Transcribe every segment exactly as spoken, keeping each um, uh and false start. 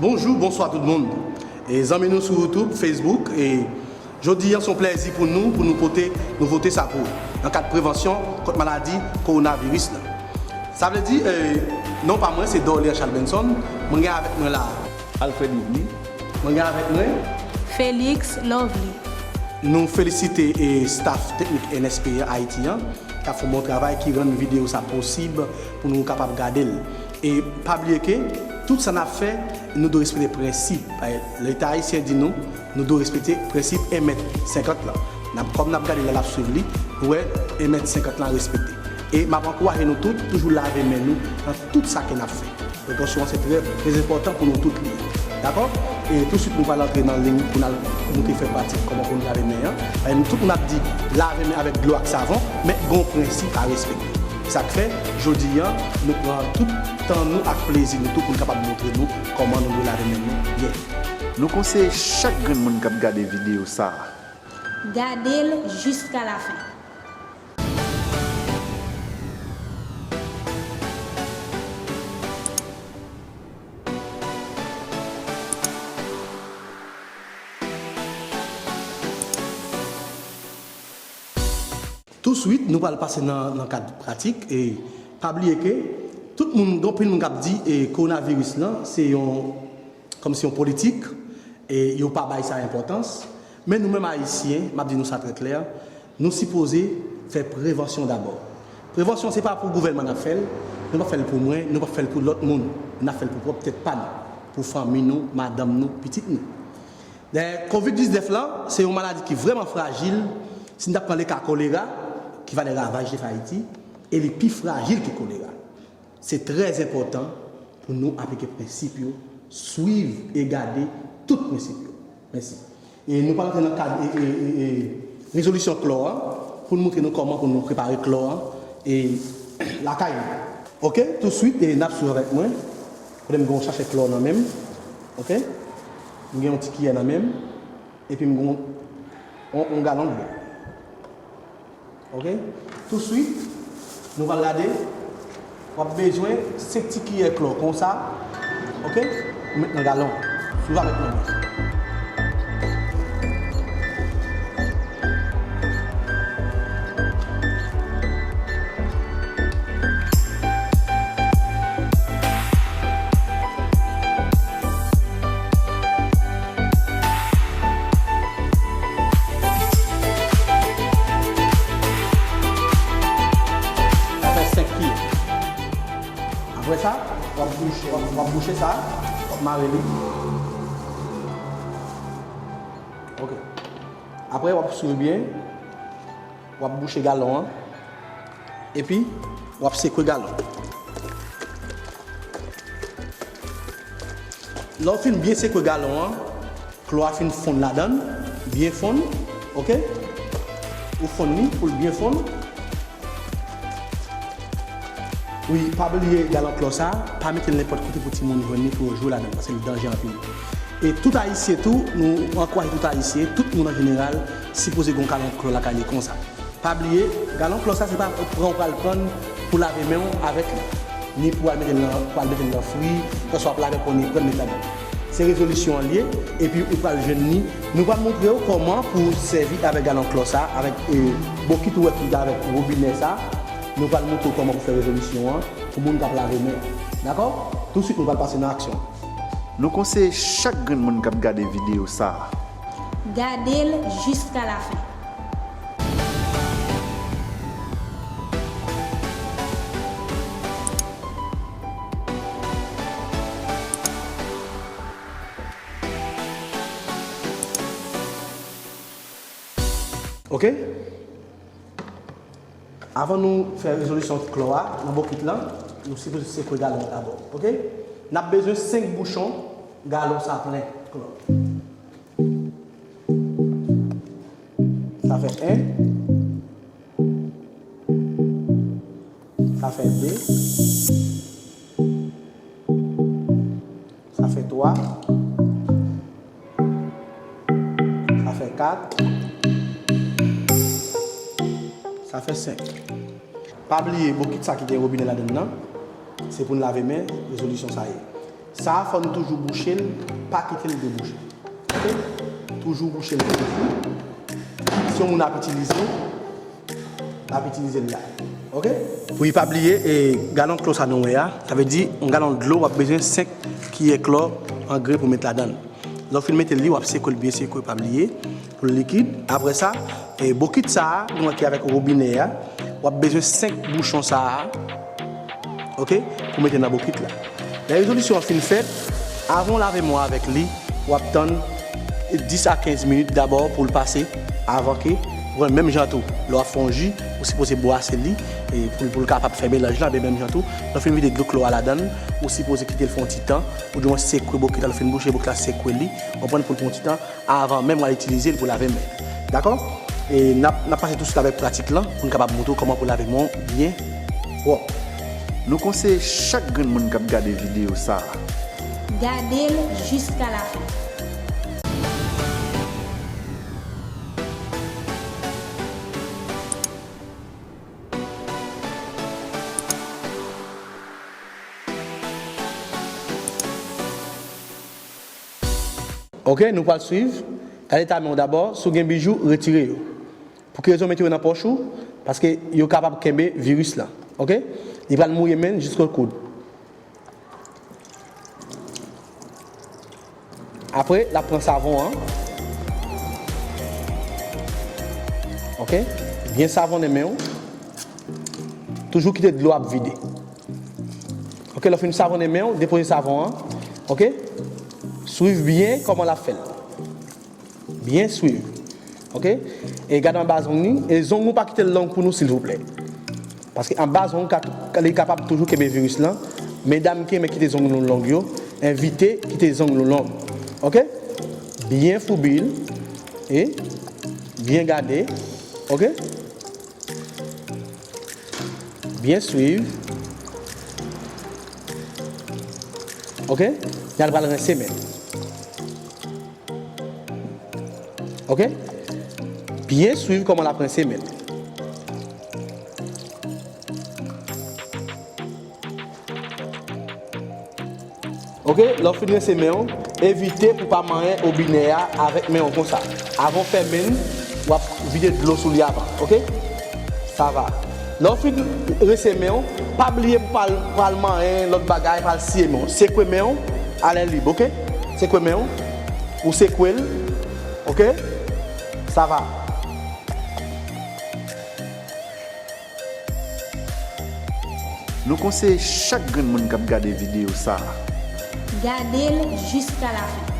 Bonjou, bonswa tout moun. E zanmi nou sou YouTube, Facebook, e jodi a se yon plèzi pou nou, pou nou pote nouvote sa pou ou, nan kad prevansyon kont maladi kowonaviris la. Sa vle di, e, non pa mwen, se Dorlean Charles Benson. Mwen gen avèk mwen la Alfred Yvny. Mwen gen avèk mwen Felix Lovely. Nou felisite, e, staff teknik N S P Haiti an, k ap fè yon bon travay, ki rann videyo sa posib pou nou kapab gade l. E pa bliye ke tout sa n ap fè, nou dwe respekte prensip. Leta ayisyen di nou, nou dwe respekte prensip en mèt senkant lan. N ap, kòm n ap gade lè l ap swiv li, nou wè en mèt senkant lan respekte. E m ap ankouraje nou tout, toujou lave men nou nan tout sa ke n ap fè. Prekosyon an se trè, trè enpòtan pou nou tout li ye. Dakò? E touswit nou pral antre nan liy pou n al, pou nou te fè pratik kòman pou nou lave men an. E nou tout moun ap di lave men avèk dlo ak savon, men gen yon prensip a respekte. Sa k fè, jodi a, nou pran tout tan nou ak plezi nou tou pou n kapab montre nou kòman nou dwe lave men nou byen. Nou konseye chak grenn moun k ap gade videyo sa a. Gade l jiska lafen. Touswit, nou pral pase nan, nan kad pratik. E pa bliye ke tout moun, gen anpil moun k ap di, e, kowonaviris lan, se yon, kòmsi yon politik, e yo pa bay sa enpòtans. Men nou menm Ayisyen, m ap di nou sa trè klè, nou sipoze fè prevansyon dabò. Prevansyon, se pa pou gouvènman n ap fè l, nou p ap fè l pou mwen, nou p ap fè l pou lòt moun. N ap fè l pou pwòp tèt pa nou, pou fanmi nou, madanm nou, pitit nou. Dayè, kovid diznèf lan, se yon maladi ki vrèman frajil. Si n t ap pran le ka kolera, ki va de ravaj li fè Ayiti, e li pi frajil ke kolera. Se trè enpòtan pou nou aplike prensip yo, swiv e gade tout prensip yo. Mèsi. E nou pral antre nan kad, e, e, e, e, rezolisyon klò a, pou n montre nou kòman pou nou prepare klò a, e, lakay nou. Oke, touswit, e, n ap swiv avèk mwen. Kote m gen yon sachè klò nan men m. Oke? M gen yon ti kiyè nan men m. Epi m gen yon, yon, yon galon dlo. Oke? Touswit, nou pral gade, w ap bezwen senk ti kiyè klò konsa. Oke? Ou met nan galon. Swiv avèk mwen. Sa fè senk kiyè. Apre sa, w ap bouche, w ap, w ap bouche sa, w ap mare li. Oke. Apre, w ap swiv byen. W ap bouche galon an. Epi, w ap sekwe galon. Lè w fin byen sekwe galon an, klò a fin fonn ladan l, byen fonn, oke? Ou fonn li pou l byen fonn. Wi, pa bliye galon klò sa, pa mete l nenpòt kote pou timoun jwenn li, pou yo jwe ladan l, paske li danje anpil. E tout Ayisyen tou, nou ankouraje tout Ayisyen, tout moun an jeneral, sipoze gen yon galon klò lakay li konsa. Pa bliye, galon klò sa, se pa pran ou pral pran pou lave men w avèk li, ni pou al mete l nan, pou al mete l nan fri, kèswa w ap lave kò w ni pran l met ladan. Se rezolisyon an l ye, epi ou pral jwenn li. Nou pral montre w kòman pou sèvi avèk galon klò sa, avèk, e, bokit ou wè ki avèk wobinè sa. Nou pral montre w kòman pou fè rezolisyon an pou moun k ap lave men. Dakò? Touswit, nou pral pase nan aksyon. Nou konseye chak grenn moun k ap gade videyo sa a. Gade l jiska lafen. Oke? Avan nou fè rezolisyon klò a nan bokit lan, nou sipoze sekwe galon an dabò. Oke? N ap bezwen senk bouchon galon sa plen klò. Sa fè en. Sa fè de. Sa fè twa. Sa fè kat. Sa fè senk. Pa bliye, bokit sa ki gen wobinè ladann nan, se pou n lave men, rezolisyon sa ye. Sa a, fò n toujou bouche l, pa kite l debouche. Oke? Toujou bouche l. Si yon moun ap itilize, l ap itilize l la. Oke? Wi, pa bliye, e, galon klò sa nou wè a, sa vle di, yon galon dlo, w ap bezwen senk kiyè klò angren pou met ladann. Lè w fin mete li, w ap sekwe l byen sekwe, pa bliye, pou l likid. Apre sa, e, bokit sa a, nou wè ki avèk wobinè a, w ap bezwen senk bouchon sa a, oke, pou mete nan bokit la. Lè rezolisyon an fin fèt, avan w lave men w avèk li, w ap tann dis a kenz minit dabò pou l pase, avan ke, ou konprann, menm jan tou, lè w ap fè yon ji, ou sipoze bwase li, e, pou, pou l kapab fè melanj la, men menm jan tou, lè w fin vide dlo klò a ladann, ou sipoze kite l fè yon ti tan, ou di mwen sekwe bokit la, lè w fin bouche bokit la, sekwe li, ou konprann, pou l pran yon ti tan, avan menm w al itilize l pou lave men. Dakò? E n ap, n ap pase tousuit avèk pratik lan pou n kapab montre w kòman pou lave men w byen pwòp. Nou konseye chak grenn moun k ap gade videyo sa a. Gade l jiska lafen. Oke, nou pral swiv. Gade eta men w dabò, si w gen bijou, retire yo. Pou ki rezon mete yo nan pòch ou? Paske yo kapab kenbe viris lan. Oke? Li pral mouye men l jisko koud. Apre, l ap pran savon an. Oke? Byen savonnen men w. Toujou kite dlo ap vide. Oke, lè w fin savonnen men w, depoze savon an. Oke? Swiv byen kòman l ap fè l. Byen swiv. Oke? E gade anba zong li. E zong ou pa kite l long pou nou, silvouplè. Paske anba zong ka, li kapab toujou kenbe viris lan. Medam ki renmen kite zong nou long yo, evite kite zong nou long. Oke? Byen foubi l. E byen gade. Oke? Byen swiv. Oke? N al pral rense men. Oke? Byen swiv kòman l ap rense men. Oke, lè w fin rense men w, evite pou w pa manyen wobinè a avèk men w konsa. Avan w fèmen l, w ap vide dlo sou li avan, oke? Sa va. Lè w fin rense men w, pa bliye pou w pral, pral manyen lòt bagay, pral siye men w. Sekwe men w, alè lib, oke? Sekwe men w, ou sekwe l, oke? Sa va. Nou konseye chak grenn moun k ap gade videyo sa a. Gade l jiska lafen.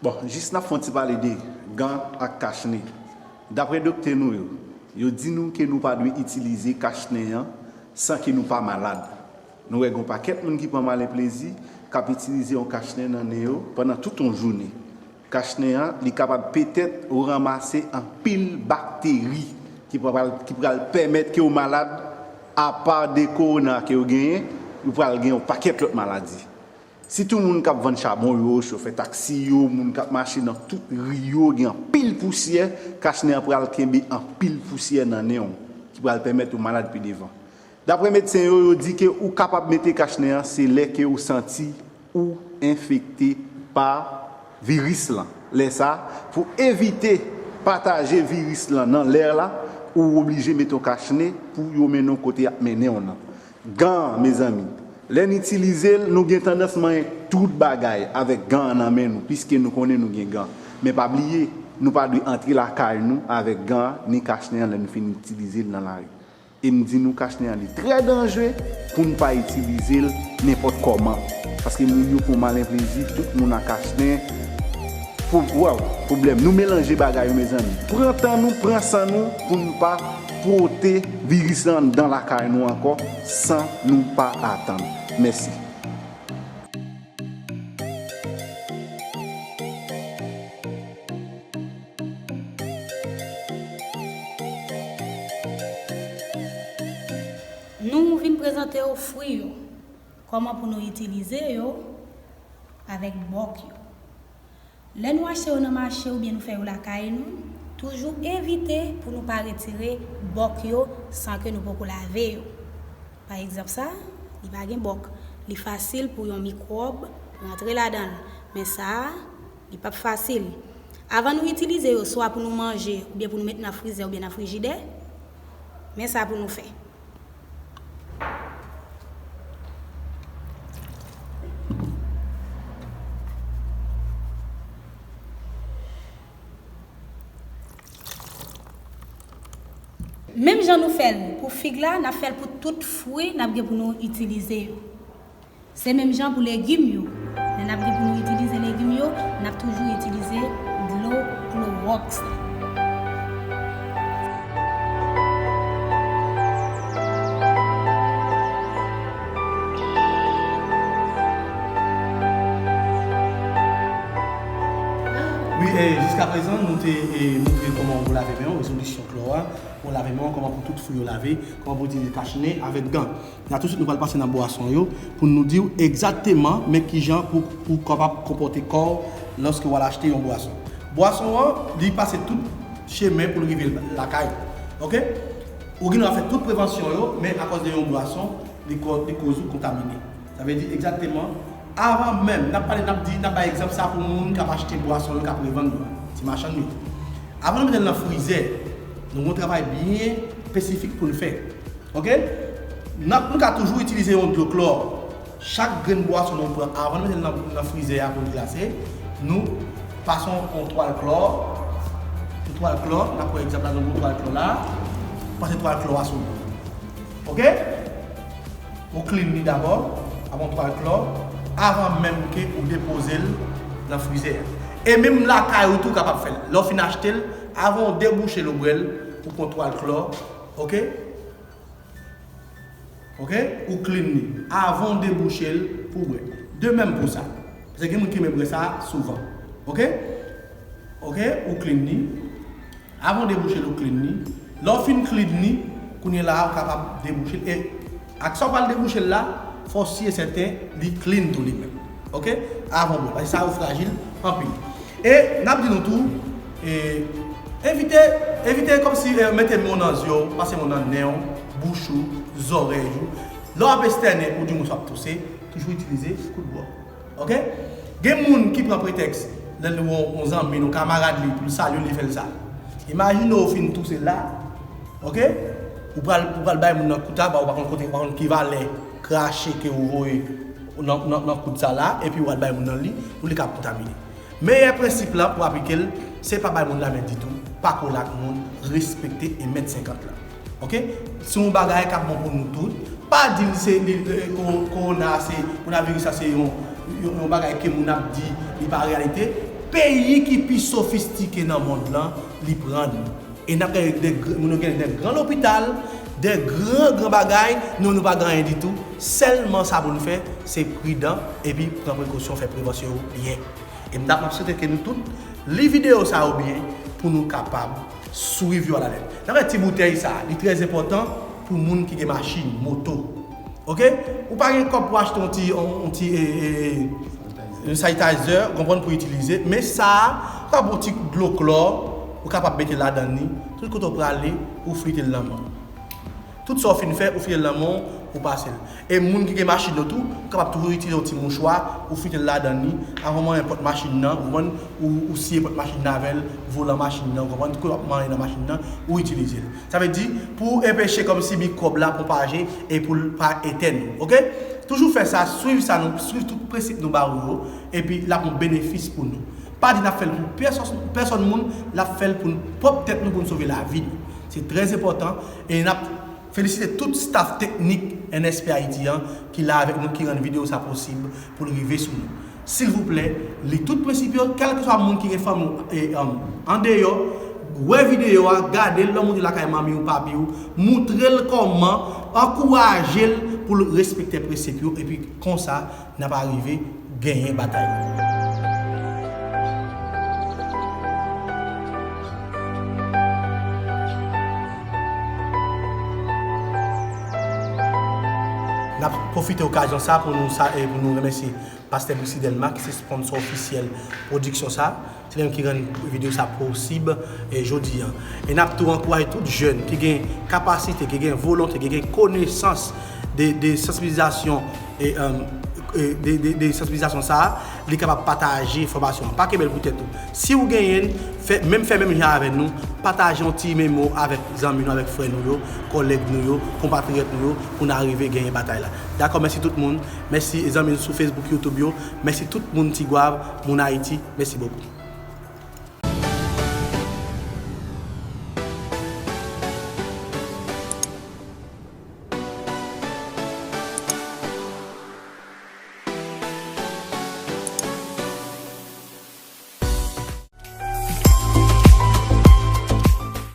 Bon, jis n ap fè yon ti pale de gan ak kachnen. Daprè doktè nou yo, yo di nou ke nou pa dwe itilize kachnen an san ke nou pa malad. Nou wè gen yon pakèt moun ki pran malen plezi, k ap itilize yon kachnen nan nen yo pandan tout yon jounen. Kachnen an, li kapab petèt ou ranmase anpil bakteri ki pral, ki pral pèmèt ke w malad, apa de kowona ke w genyen, ou pral gen yon pakèt lòt maladi. Sitou moun k ap vann chabon yo, chofè taksi yo, moun k ap mache nan tout ri yo, gen anpil pousyè, kachnen an pral kenbe anpil pousyè nan nen w, ki pral pèmèt ou malad pi devan. Daprè medsen yo, yo di ke ou kapab mete kachnen an se lè ke ou santi ou enfekte pa viris lan. Lè sa, pou evite pataje viris lan nan lè la, ou oblije mete yon kachnen pou yo mennen w kote y ap mennen w nan. Gan an, mezanmi, lè n itilize l, nou gen tandans manyen tout bagay avèk gan an nan men nou, piske nou konnen nou gen gan. Men pa bliye, nou pa dwe antre lakay nou avèk gan an, ni kachnen an lè nou fin itilize l nan lari. E m di nou kachnen an li trè danjre pou n pa itilize l nenpòt kòman. Paske moun yo pran malen plezi, tout moun ak kachnen. Pou, waw, pwoblèm. Nou melanje bagay yo, mezanmi. Pran tan nou, pran san nou pou nou pa pote viris lan anndan lakay nou ankò san nou pa atann. Mèsi. Nou vin prezante w fwi yo, kòman pou nou itilize yo avèk bòk yo. Lè nou achte yo nan mache oubyen nou fè yo lakay nou, toujou evite pou nou pa retire bòk yo san ke nou poko lave yo. Pa egzanp sa, li pa gen bòk. Li fasil pou yon mikwòb rantre ladan l. Men sa a, li p ap fasil. Avan nou itilize yo, swa pou nou manje, oubyen pou nou met nan frizè oubyen nan frijidè, men sa pou nou fè. Menm jan nou fè l pou fig la, n ap fè l pou tout fwi n ap gen pou nou itilize yo. Se menm jan pou legim yo. Lè n ap gen pou nou itilize legim yo, n ap toujou itilize dlo klowòks la. Wi, e, jiskaprezan, nou te e, montre kòman pou lave men w, rezolisyon klò a, pou lave men w, kòman pou tout fwi yo lave, kòman pou itilize kach nen avèk gan. La, tousuit, nou pral pase nan bwason yo pou nou di w egzakteman men kijan pou, pou w kapab konpòte kò w lòske w al achte yon bwason. Bwason an, li pase tout chemen pou l rive lakay ou. Oke? Ou gen dwa fè tout prevansyon yo, men akòz de yon bwason, li ko-, li koz ou kontamine. Sa vle di egzakteman, avan menm, n ap pale, n ap di, n ap bay egzanp sa pou moun k ap achte bwason yo, k ap revann yo, ti machann yo. Avan nou mete l nan frizè, nou gen yon travay byen espesifik pou n fè. Oke? N ap, nou ka toujou itilize yon dlo klò. Chak grenn bwason nou pran, avan nou mete l nan, nan frizè a pou l glase, nou pase yon, yon twal klò. Yon twal klò, n ap pran egzanp la, nou pran yon twal klò la, pase twal klò a sou li. Oke? Ou clean li dabò, avè yon twal klò, avan menm ke ou depoze l nan frizè a. E menm lakay ou tou kapab fè l. Lè w fin achte l, avan w debouche l ou bwè l, ou pran twal klò, oke? Oke? Ou clean li. Avan w debouche l pou w bwè. De menm pou sa. Paske gen moun ki renmen bwè sa souvan. Oke? Oke? Ou clean li. Avan w debouche l, ou clean li. Lè w fin clean li, kounye la a, ou kapab debouche l. E ak sa w pral debouche l la, fò w si e sèten li clean tou li menm. Oke? Avan w bwè. Paske sa yo frajil anpil. E n ap di nou tou, e, evite, evite kòmsi e, mete men w nan zye w, pase men w nan nen w, bouch ou, zòrèy ou. Lè w ap estènen, ou di moun sa w ap touse, toujou itilize kout bwò. Oke? Gen moun ki pran pretèks lè l wè yon zanmi l, yon kamarad li, pou l salye l, li fè l sa. Imajine w fin touse la, oke? Ou pral, ou pral bay moun nan kout la, ba ou pa konn kote, ou pa konn ki valè krache ke ou voye nan, nan, nan kout sa la, epi ou al bay moun nan li, ou li ka kontamine. Meyè prensip la pou aplike l, se pa bay moun lamen ditou, pa kole ak moun, respekte e mèt senkant la. Oke? Se yon bagay k ap bon pou nou tout. Pa di l se li, e, ko-, kowona se, kowonaviris la se yon, yon, yon bagay ke moun ap di, li pa reyalite. Peyi ki pi sofistike nan mond lan, li pran nou. E n ap gade de gr-, moun yo gen de gran lopital, de gran, gran bagay, nou, nou pa gen anyen ditou. Sèlman sa pou nou fè, se pridan, epi pran prekosyon, fè prevansyon yo byen. E m ta, m ap swete ke nou tout li videyo sa yo byen pou nou kapab swiv yo alalèt. N ap wè ti boutèy sa, li trè enpòtan pou moun ki gen machin, moto. Oke? Ou pa gen kòb pou achte yon ti, yon, yon ti, e, e, e, yon sanitizer, ou konprann, pou itilize, men sa a, ou ka pran yon ti dlo klò, ou kapab mete ladan li, tout kote w prale, ou flite l nan men w. Tout sa w fin fè, ou file l nan men w, ou pase l. E moun ki gen machin yo tou, ou kapab toujou itilize yon ti mouchwa, ou file l ladan li, avan w manyen pòt machin nan, ou konprann, ou, ou siye pòt machin nan avè l, volan machin nan, ou konprann, tout kote w ap manyen nan machin nan, ou itilize l. Sa vle di, pou enpeche kòmsi mikwòb la pwopaje e pou l pa etèn ou, oke? Toujou fè sa, swiv sa nou, swiv tout prensip nou ba ou yo, epi l ap yon benefis pou nou. Pa di n ap fè l pou pèsòn, pèsòn moun, n ap fè l pou n pwòp tèt nou, pou n sove lavi nou. Se trè enpòtan, e n ap felisite tout staff teknik N S P Haiti an ki la avèk nou, ki rann videyo sa posib pou l rive sou nou. Silvouplè, li tout prensip yo, kèlkeswa moun ki gen fanmi w, e, um, andeyò, wè videyo a, gade l lè w moute lakay manmi w, papi w, moutre l kòman, ankouraje l pou l respekte prensip yo, epi konsa, n ap arive genyen batay la. N ap pwofite okazyon sa pou nou sa, e pou nou remèsye Pastè Bricy Delma, ki se sponsò ofisyèl pwodiksyon sa. Se li menm ki rann videyo sa posib, e, jodi a. E n ap tou ankouraje tout jèn ki gen kapasite, ki gen volonte, ki gen konesans de, de sansibilizasyon, e, um, e, de, de, de sansibilizasyon sa a, li kapab pataje enfòmasyon an. Pa kenbe l pou tèt ou. Si w genyen l, fè, menm fè menm jan avè nou, pataje yon ti memo avèk zanmi nou, avèk frè nou yo, kòlèg nou yo, konpatriyòt nou yo, pou n arive genyen batay la. Dakò, mèsi tout moun. Mèsi zanmi nou sou Facebook, YouTube yo. Mèsi tout moun Tigwav, moun Ayiti. Mèsi bokou.